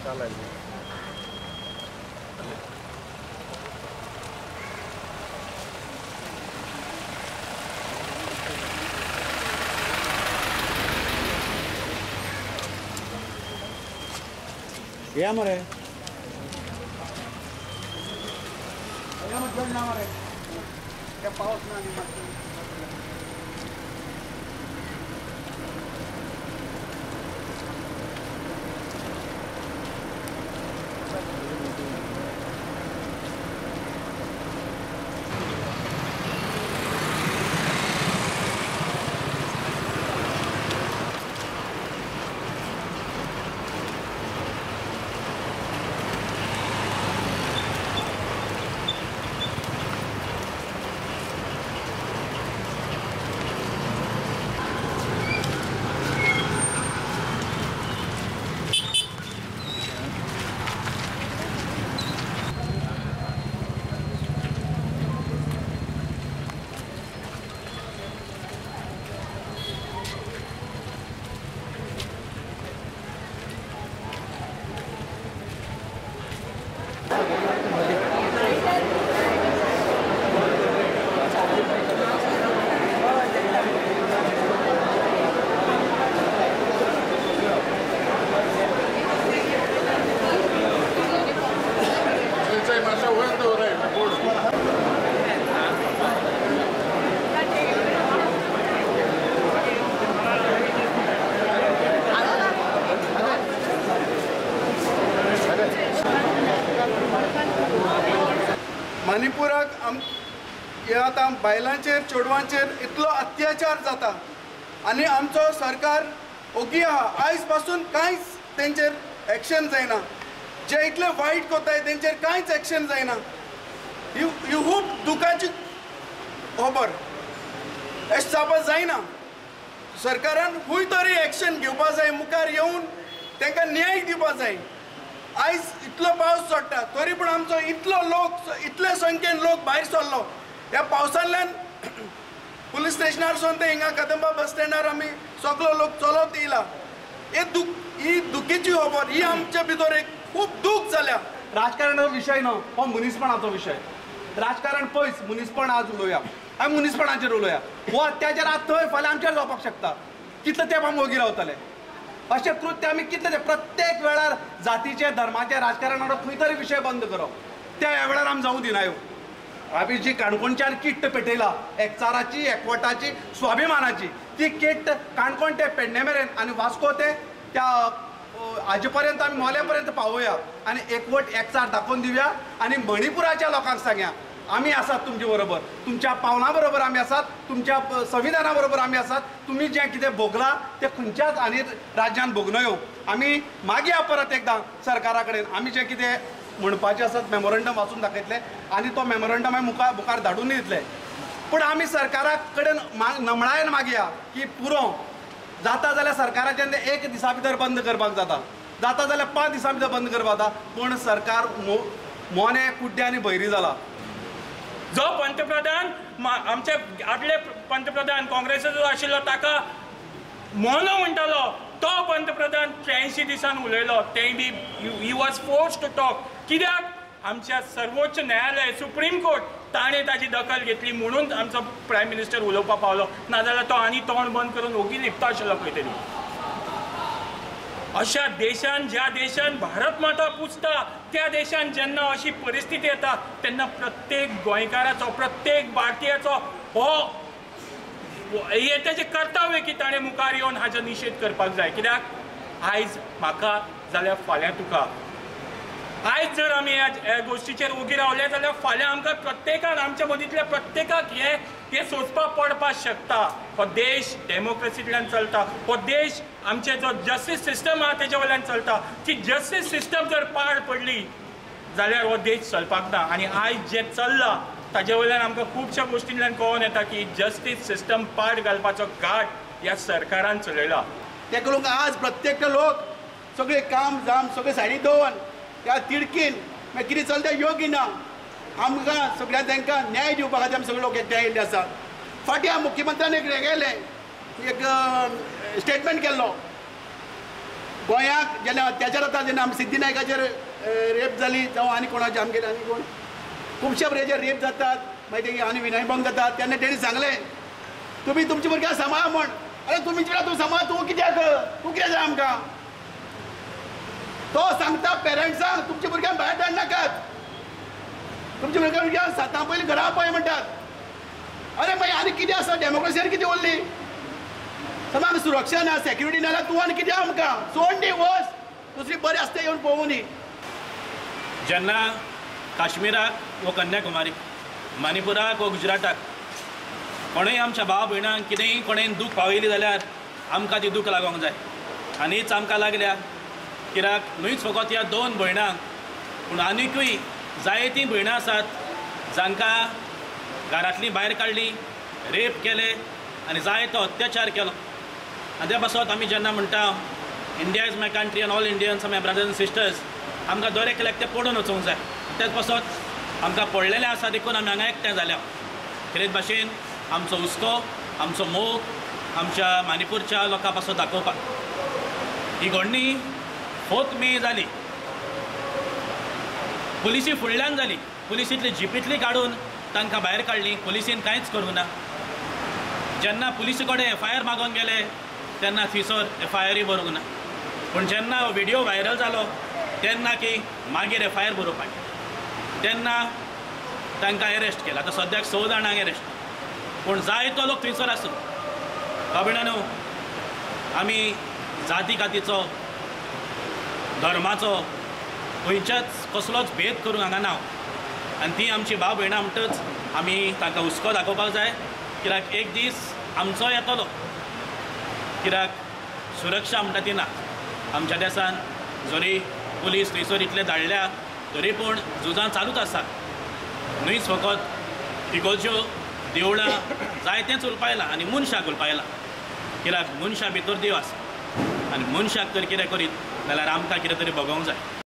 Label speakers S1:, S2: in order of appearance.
S1: या मरे या मरे ना मरे त्या पाऊस ना
S2: मणिपुराक हे आतां बायलांचेर चेडवांचेर इतलो अत्याचार जाता आनी आमचो सरकार ओगी आहा. आयज पासून कांयच तेंचेर एक्शन जायना. जे इतले वायट कोताय तेंचेर कांयच एक्शन जायना. ही खूब दुखाची खबर. अशें जावपाक जायना. सरकारान खूंय तरी एक्शन घेवपा जाय, मुखार येवन तांकां न्याय दिवपा जाय. आयज इतलो पावस चडटा तरी पूण आमचो इतलो लोक, इतले संख्येन लोक भायर सरलो. ह्या पावसांतल्यान पुलीस स्टेशनार सून ते हिंगा कदंबा बस स्टँडार आमी सगलो लोक चलत येयला. हे ही दुखीची खबर, ही आमचे भितर एक खूब दूख जाल्या.
S3: राजकारणाचो विशय न्हू, हो मनीसपणाचो विशय. राजकारण पयस, मनीसपण आज उलोवया, आमी मनीसपणाचेर उलोवया. हो अत्याचार आज थंय फाल्यां आमचेर जावपाक शकता. कितले तेंप आमी ओगी रावतले? अशें कृत्य आमी कितले ते प्रत्येक वेळार जातीचे धर्माचे राजकारणाचो खंय तरी विशय बंद करप त्या ह्या वेळार आमी जावं दिना. आमी जी काणकोणच्यान किट्ट पेटयला एकचाराची, एकवटाची, स्वाभिमानाची, ती किट्ट काणकोण ते पेडणे मेरेन आनी वास्को ते त्या हाजे पर्यंत आमी मोल्या पर्यंत पावोवया आनी एकवट एकचार दाखोवन दिवया आनी मणिपुराच्या लोकांक सांगया आमी आसात तुमचे बरोबर, तुमच्या पावलां बरोबर आमी आसात, तुमच्या संविधाना बरोबर आमी आसात. तुमी जें कितें भोगलां तें खंयच्याच आनी राज्यान भोगनयो. आमी मागया परत एकदां सरकारा कडेन आमी जें कितें म्हणपाचें आसात मेमोरंडम वाचून दाखयतले आनी तो मेमोरंडम आमी मुखार धाडून दितले. पूण आमी सरकारा कडेन नमळायेन मागया की पुरो जाता जाल्यार सरकाराच्यान तें एक दिसा भितर बंद करपाक जाता, जाता जाल्यार 5 दिसां भितर बंद करपाक जाता. पूण सरकार मोने कुड्डे आनी भैरी जाला.
S4: जो पंतप्रधान आमचे आदले पंतप्रधान काँग्रेसाचो आशिल्लो ताका मोनो म्हणटालो तो पंतप्रधान 83 दिसान उलयलो. तेय बी he was force to talk. कित्याक आमच्या सर्वोच्च न्यायालय सुप्रीम कोर्ट ताणें ताजी दखल घेतली म्हणून आमचो प्रायम मिनिस्टर उलोवपाक पावलो. नाजाल्यार तो आनी तोंड बंद करून ओगी लिपता आशिल्लो खंय तरी. अशा देशान, ज्या देशान भारत माता पुजता त्या देशान जेन्ना अशी परिस्थिती येता तेन्ना प्रत्येक गोंयकाराचो, प्रत्येक भारतीयाचो हो हें तेजें कर्तव्य की ताणें मुखार येवन हाजो निशेध करपाक जाय. कित्याक आयज म्हाका जाल्यार फाल्यां तुका. आयज जर आमी ह्या गोश्टीचेर ओगी रावले जाल्यार फाल्यां आमकां प्रत्येकान, आमच्या मदींतल्या प्रत्येकाक हें सोंसपाक पडपाक शकता. हो देश डेमोक्रेसींतल्यान चलता, हो देश आमचे जो जस्टीस सिस्टम आहा तेजे वयल्यान चलता. ती जस्टीस सिस्टम जर पाड पडली जाल्यार हो देश चलपाक ना. आनी आयज जें चल्लां ताजे वयल्यान आमकां खुबश्या गोश्टींतल्यान कळोन येता की जस्टीस सिस्टम पाड घालपाचो घाट ह्या सरकारान चलयला.
S5: तेका लागून आज प्रत्येक लोक सगळे काम जाम सगळे सायडी दवरून त्या तिडकीन मागीर कितें चलता योग्य ना. आमकां सगळ्यांक तांकां न्याय दिवपा खातीर आमी सगळे लोक एकठांय आयिल्ले आसात. फाटीं मुख्यमंत्र्यान एक केलें, एक स्टेटमेंट केल्लो, गोंयाक जेन्ना अत्याचार जाता जेन्ना आमी सिद्धी नायकाचेर रेप जाली जावं आनी कोणाचे आमगेर आनी कोण खुबश्या भुरग्याचेर रेप जातात, मागीर ते आनी विनयभंग जातात, तेन्ना तेणी सांगलें तुमी तुमच्या भुरग्यांक सांबाळा म्हण. अरे तुमी तूं सांबाळ, तूं कित्याक, तूं कितें जाय आमकां? तो सांगता पेरंट्सांक तुमच्या भुरग्यांक भायर धाडनाकात, तुमच्या भुरग्यांक 7 पयलीं घरा पळय म्हणटात. अरे मागीर आनी कितें आसा डेमोक्रेसी आनी कितें उरली? समज सुरक्षा ना, सेक्युरिटी ना जाल्यार तूं आनी कितें आमकां? सोड दी वच, दुसरी बरी आसता येवन पळोवं दी.
S6: जेन्ना काश्मीराक वो कन्याकुमारी, मणिपुराक वो गुजराताक कोणेय आमच्या भाव भयणांक कितेंय कोणेय दूख पावयली जाल्यार आमकां ती दूख लागोंक जाय. आनी हीच आमकां लागल्या कित्याक न्हूच फकत ह्या 2 भयणांक पूण आनिकूय जायतीं भयणां आसात जांकां घरांतलीं भायर काडलीं, रेप केले आनी जायतो अत्याचार केलो. आनी त्या पासत आमी जेन्ना म्हणटा India is my country and all Indians are my brothers and sisters, आमकां दर एकल्याक तें पडून वचूंक जाय. त्याच पासत आमकां पडलेलें आसा देखून आमी हांगा एकठांय जाल्या. खेरीत भाशेन आमचो हुस्को, आमचो मोग आमच्या मणिपूरच्या लोकां पासत दाखोवपाक. ही घडणी 4 मे जाली, पुलिसी फुडल्यान जाली, पुलिसींतली जिपींतली काडून तांकां भायर काडली, पुलिसीन कांयच करूंक ना. जेन्ना पुलिसी कडेन एफ I R मागोवन गेले तेन्ना थंयसर एफ I आरूय बरोवंक ना. पूण जेन्ना व्हिडियो व्हायरल जालो तेन्ना की मागीर एफ I R बरोवपाक तेन्ना तांकां एरेस्ट केला. आतां सद्याक 6 जाणांक एरेस्ट, पूण जायतो लोक थंयसर आसूं. बाबणानो, आमी जाती कातीचो, धर्माचो खंयच्याच कसलोच भेद करूंक हांगा ना. आनी ती आमची भाव भयणां म्हणटच आमी तांकां हुस्को दाखोवपाक जाय कित्याक एक दीस आमचो येतलो. कित्याक सुरक्षा म्हणटा ती ना आमच्या देशान. जरी पुलीस थंयसर इतले धाडल्या तरी पूण झुजां चालूच आसा. न्हूच फकत इगोर्ज्यो, देवळां जायतेंच उलपायलां आनी मनशाक उलपायलां. कित्याक मनशा भितर देव आसा आनी मनशाक तर कितें करीत जाल्यार आमकां कितें तरी भोगोवंक जाय.